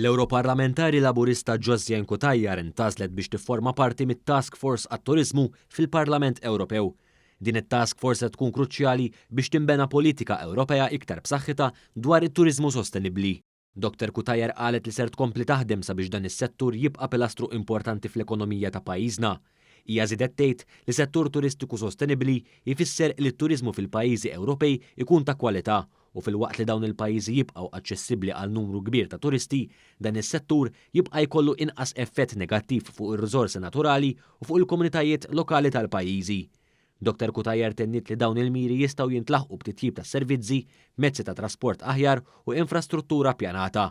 L-Ewroparlamentari Laburista Josiane Cutajar intgħażlet biex tifforma parti mit-Task Force għat-Turiżmu fil-Parlament Ewropew. Din it-task force se tkun kruċjali biex tinbena politika Ewropea iktar b'saħħitha dwar it-turiżmu sostenibbli. Dottor Cutajar qalet li ser tkompli taħdem sabiex dan is-settur jibqa' pilastru importanti fl-ekonomija ta' pajjiżna. Hija żiedet tgħid li settur turistiku sostenibbli jfisser li t-turiżmu fil-pajjiżi Ewropej ikun ta' kwalità u filwaqt li dawn il-pajjiżi jibqgħu aċċessibbli għal numru kbir ta' turisti, dan is-settur jibqa' jkollu inqas effett negattiv fuq ir-riżorsi naturali u fuq il-komunitajiet lokali tal-pajjiżi. Dottor Cutajar tenniet li dawn il-miri jistgħu jintlaħqu b'titjib tas-servizzi, mezzi ta' trasport aħjar u infrastruttura ppjanata.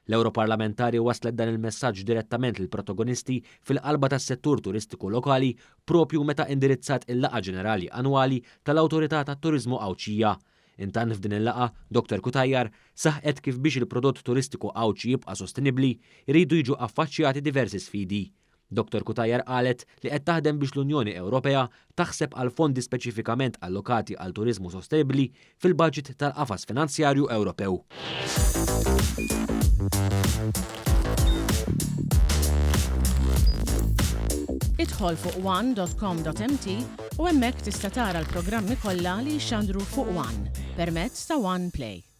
L-Ewroparlamentari wasslet dan il-messaġġ direttament lill-protagonisti fil-qalba tas-settur turistiku lokali proprju meta indirizzat il-Laqgħa Ġenerali Annwali tal-Awtorità tat-Turiżmu Għawdxija. Intant f'din il-laqgħa, Dottor Cutajar saħqet kif biex il-prodott turistiku Għawdxi jibqa' sostenibbli, iridu jiġu affaċċjati diversi sfidi. Dottor Cutajar qalet li qed taħdem biex l-Unjoni Ewropea taħseb għal fondi speċifikament allokati għal turiżmu sostenibbli fil-baġit tal-qafas finanzjarju Ewropew. Idħol fuq one.com.mt u hemmhekk tista' tara l-programmi kollha li jixxandru fuq One permezz ta' One Play.